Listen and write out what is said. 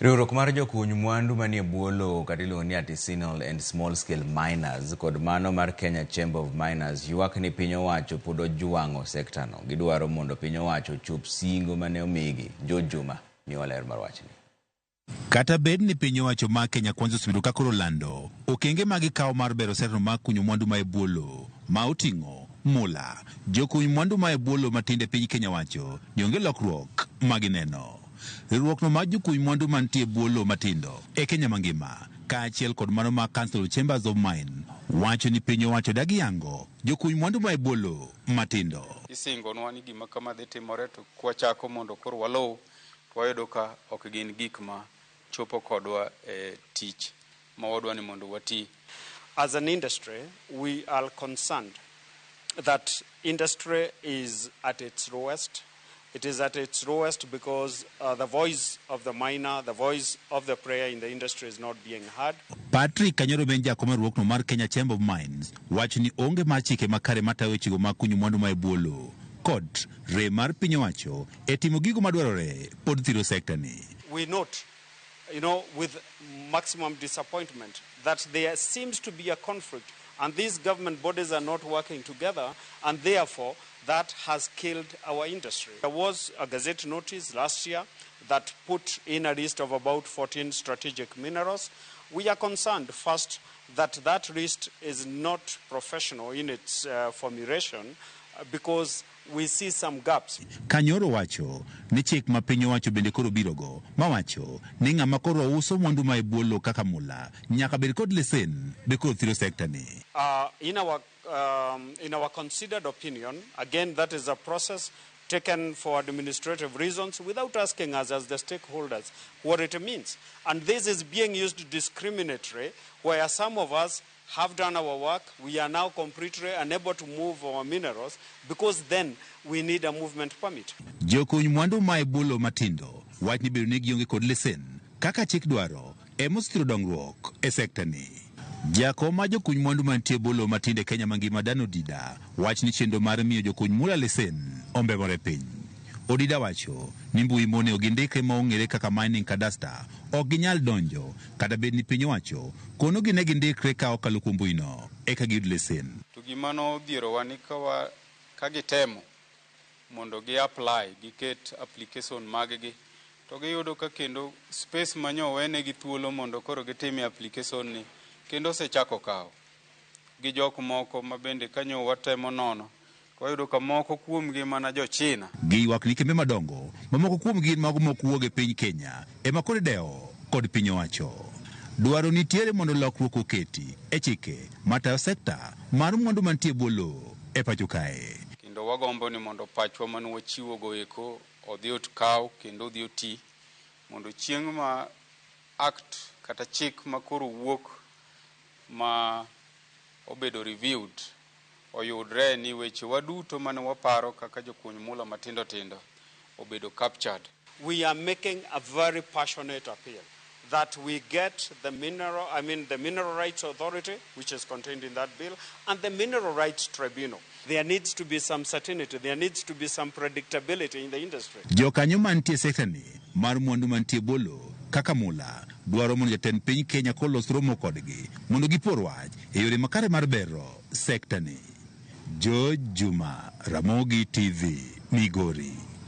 Riwruok mar jokuny mwandu manie bwo lowo kata iluongo ni Artisanal and Small Scale Miners kod mano mar Kenya Chamber of Miners ywak ni piny owacho pod ojwang'o sektano. Gidwaro mondo piny owacho ochop singo mane omigi. George Juma miyowa ler mar wachni. Kata bed ni piny owacho ma Kenya Kwanza osebedo ka koro lando okenge ma gikawo mar bero sektano mar kunyo mwandu ma e bwo lowo ma oting'o mula, jokuny mwandu ma e bwo lowo matindo e piny Kenya wacho ni onge lokruok ma gineno. Riwruokno mar jokuny mwandu mantie e bwo lowo matindo e Kenya mangima kaachiel kod mano mar Council of Chambers of Mine wacho ni piny owacho dagi yango jokuny mwandu ma e bwo lowo matindo. Isingonwa ni gima kama dhi timore to kwachako mondo koro waluw to wayudo ka ok gin gik ma chopo kodwa e tich ma wadwa ni mondo wati. As an industry, we are concerned that industry is at its lowest. It is at its lowest because the voice of the miner, the voice of the player in the industry is not being heard. Patrick Kanyoro Ben jakom e riwruokno mar Kenya Chamber of Mines wacho ni onge mar chike makare matayo wechego mag kunyo mwandu ma e bwo lowo kod rem mar piny owacho e timo gigo madwarore pod thiro sekta ni. We note, with maximum disappointment that there seems to be a conflict and these government bodies are not working together, and therefore that has killed our industry. There was a Gazette notice last year that put in a list of about 14 strategic minerals. We are concerned first that that list is not professional in its formulation because we see some gaps. Kanyoro wacho ni chik ma piny owacho bende koro birogo mawacho ni ng'ama koro uso mwandu ma e bwo lowo kaka mula nyaka bed kod lesen be koro thiro sekta ni. In our considered opinion, again, that is a process taken for administrative reasons without asking us as the stakeholders what it means. And this is being used discriminatory, where some of us have done our work, we are now completely unable to move our minerals because then we need a movement permit. Jokuny mwandu ma e bwo lowo matindo wach ni bedo ni gionge kod lesen kaka chik dwaro ema osethiro dongruok e sekta ni. Jakom mar jokuny mwandu mantie e bwo lowo matindo e Kenya mangima Dan Odida wach ni chenro mar miyo jokuny mula lesen ombemore piny. Odida wacho ni mbui monego gindikre ma ong'ere kaka mining cadastre ok ginyal donjo kata bed ni piny owacho konogi ne gindikre ka okalo kuom mbuino eka giyud lesen. To gima nodhierowa ni ka gitemo mondo gi apply giket application mag-gi to giyudo ka kendo space manyo owenegi thuolo mondo koro gitime application ni kendo osechako kawo gi jok moko ma bende kanyo watemo nono to wayudo ka moko kuomgi mana jo China. Giywak ni kembe madongo ma moko kuomgi gin mago mok wuog e piny Kenya ema koro idewo kod piny owacho. Dwaro nitiere mondo lokruok oketi e chike matayo sekta mar mwandu mantie e bwo lowo e pacho kae. Kendo wagombo ni mondo pachwa mane wachiwo go eko odhi okaw kendo odhi oti mondo chieng' ma act kata chik ma koro wuok ma obedo reviewed oyudre ni weche wa duto mane waparo kaka jokuny mula matindo tindo obedo captured. We are making a very passionate appeal that we get the mineral, I mean the Mineral Rights Authority, which is contained in that bill, and the Mineral Rights Tribunal. There needs to be some certainty, there needs to be some predictability in the industry. Jokanyo mantie e sekta ni mar mwandu mantie e bwo lowo kaka mula dwaro mondo jatend piny Kenya kolos romo kodgi mondo gipor wach e yore makare mar bero sekta ni. George Juma, Ramogi TV, Migori.